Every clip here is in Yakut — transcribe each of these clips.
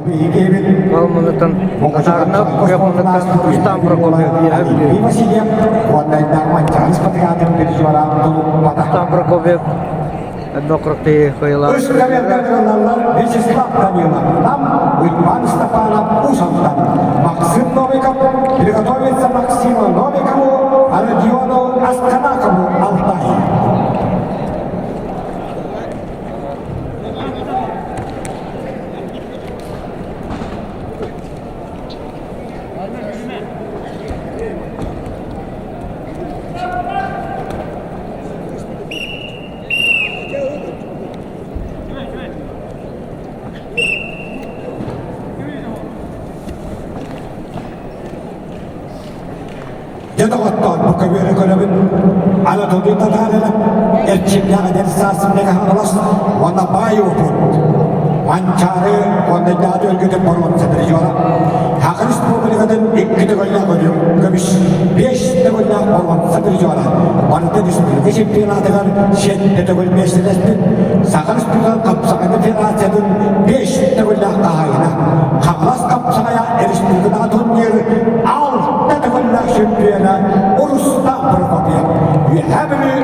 Ол муннуттан Татаринов, күөх муннуктан Рустам Прокопьев. Рустам Прокопьев однократный кыайыылаах. Вячеслав Данилов, нам Иван Степанов Усовтан, Максим Новиков, приготовиться Максиму Новикову, а Родиону Асканакову Алтай. Дьэ доҕоттоор, бу көбүөрү көрөбүн Анатолий Татаринов эрчимнээх эдэр саас Мегаһаҥалас уонна баай уопут Манчаары уонна Дьааты өлгөтүн боруонса призера Саха Республикатын икки төгүллээх өрүм көмүс биэс төгүллээх боруонса призера барыта республика чемпионатыгар сэттэ төгүл миэстэлэспит Саха Республикатын хапсаҕайын федерациятын биэс төгүллээх хаһаайына Хаҥалас хапсаҕайа республикатааҕы турнир алта төгүллээх чемпиона Рустам Прокопьев Үөһээ Бүлүү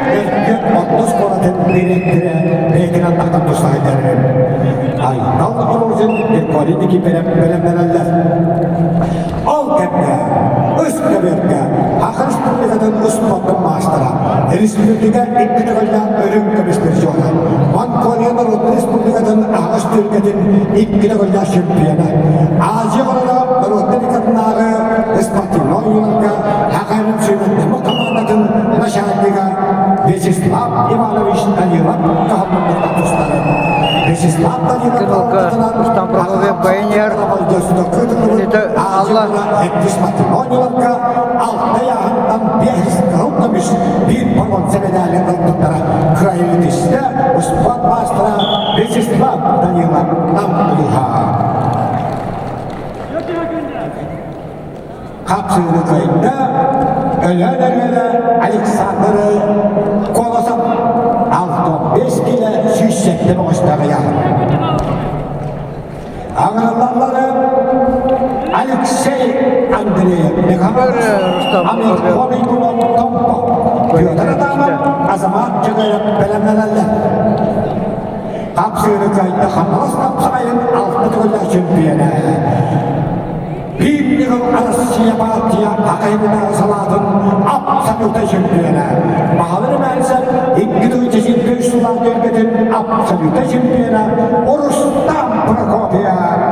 Өркөн орто оскуолатын дириэктэрэ бэйэтин аттахтан тустаһыйдар. Айтал Рожин Николай Никифоров бэлэмнэнэллэр. Ол кэмҥэ үс көбүөргэ Саха Республикатын успуордун маастара, республика икки төгүллээх үрүҥ көмүс призера, Монголия норуотун республикатын аһаҕас түһүлгэтин икки төгүллээх чемпиона, Азия оҕолоро норуоттар иккардынааҕы спортивнай оонньууларга Хахайын сүүмэрдэммит хамаандатын начальнига Вячеслав Иванович Данилов кыһаммыттан тустары. Вячеслав Данилов Кырылга Рустам Прокопьев Байынер Алла спортивнай алта яһыттан биэс кыһыл көмүс биир боруонса медали ылбыттара кыайыытыста успуорт маастара Вячеслав Данилов Нам улууһа. Хапсыыны кыайда Өлөөн Өрүөлэ Александр Колосов 65 килэ 107 оҕустаах ыйааһын. Аҥараллары Алексей Андреев Рустам Амир Томпо Петр Адамов Азамат Чыгыров бэлэмнэнэллэр. Хапсыыны кыайда Хаҥалас хапсаҕайын алта төгүллээх чемпиона. Биир ньыгыл Россия партия академиятааҕы салаатын абсолютнай чемпиона. Баһылык Мальцев 2023 сыллаах түөлбэтин абсолютнай чемпиона Рустам Прокопьев.